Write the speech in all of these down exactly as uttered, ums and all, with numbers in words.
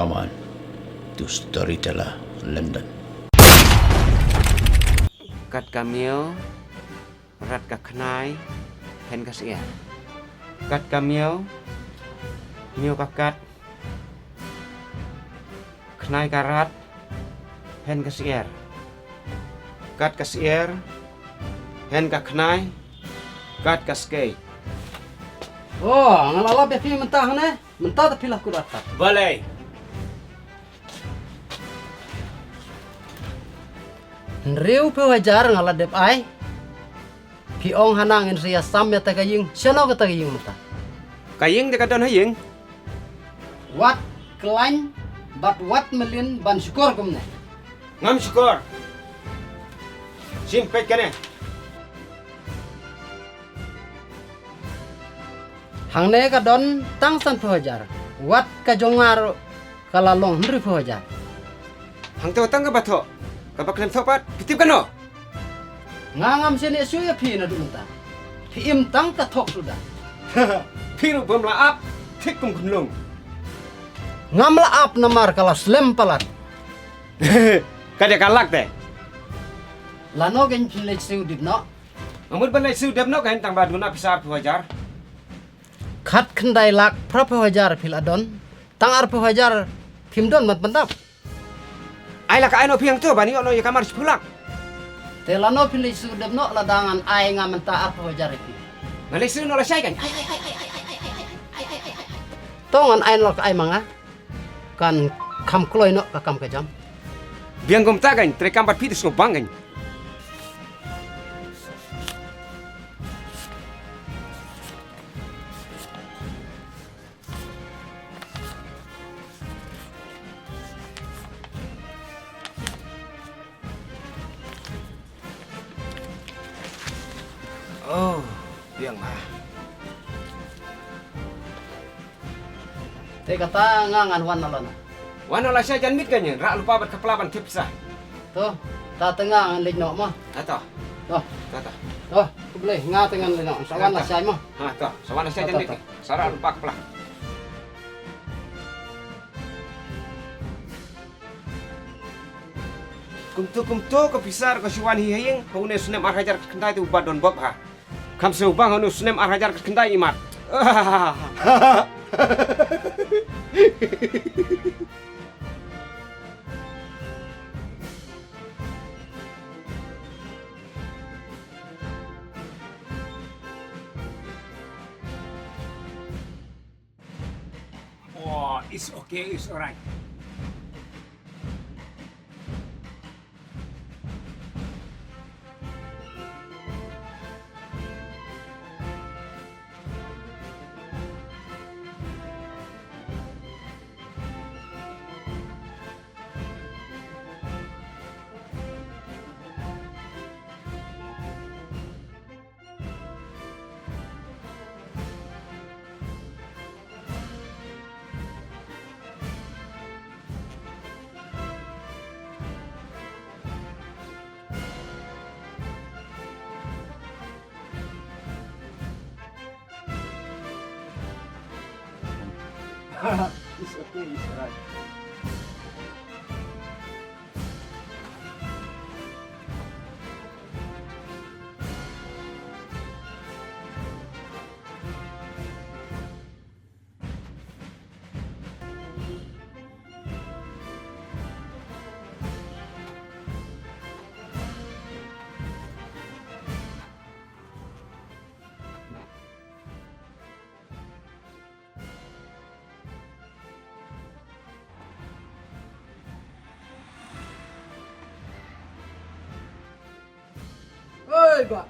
Aman to Storyteller London. Kat ka miaw, rat ka khnai, hen ka syiar. Kat ka miaw, miaw ka kat, khnai ka rat, hen ka syiar. Kat ka syiar, hen ka khnai, kat ka skei. Oh, nga la lap ïa phi mynta hangne, mynta te phi la kut atat. Balei? Hynriewphew hajar nga la dep ai. Phi ong hana ngin sa ïasam ïa ta ka ïing, shano kata ka ïing mynta? Ka ïing te ka don ha ïing. Wat khlaiñ bad wat mlien ban shukor kumne. Ngam shukor. Shim peit kane. Hangne ka don tang sanphew hajar. Wat ka jong nga ruh ka la long hynriewphew hajar. Hangto tang kaba thoh, kaba khlem thoh pat, phi tip kano? Nga ngam shaniah shuh ïa phi naduh mynta. Phi im tang ka thok suda. Phi ruh bym la ap, thik kum khunlung. Ngam la ap namar ka la slem palat. Ka dei ka lak te. Lano kein phin leit siew dip noh? Nga mut ban leit siew dip noh kein tang ba duna pisa arphew hajar. Khatkhyndai lak phraphew hajar phi la don. Tang arphew hajar phim don ban pyndap. Ai la ka ai noh phi hangto ban ïoh noh ïa ka mar shiphew lak. Te lano phin leit siew dip noh lada ngan ai nga mynta arphew hajar ïa phi? Ngan leit siew noh lashai kein. Ai, ai, ai. To ngan ai noh ka ai ma nga. Kan kham kloi noh ka kam ka jam. Biang kumta kein, treikam bad phi te sngewbang kein. Oh, biang ma. Te kata nga ngan wan na lana. Wan na la sha jan miet kein, rah lypa bad ka pla ban tip sa. To, ta te nga ngan leit noh mo. Ha to. To. Ta ta. To, khublei, nga te ngan leit noh. Sa wan la sha mo. Ha to, sa wan la sha jan miet. Sa rah lypa ka pla. Kumto kumto ka pisa ka shu wan hi ha ïing, ha une u snem ar hajar khyndai te uba don bok ha. Kham sngewbang ha une u snem ar hajar khyndai imat. Oh, it's okay, it's alright. It's okay, it's alright. Oi, ba.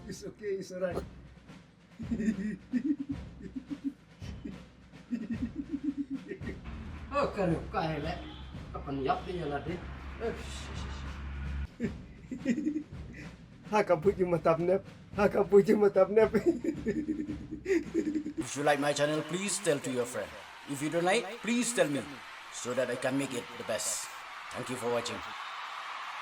It's okay, it's alright. Oh, ka rep ka hele. Ka pynïap ïa lade. Eh, shi, shi, shi. Ha ka buit ïa ma Tapnep. Ha ka buit ïa ma Tapnep. If you like my channel, please tell to your friend. If you don't like, please tell me so that I can make it the best. Thank you for watching.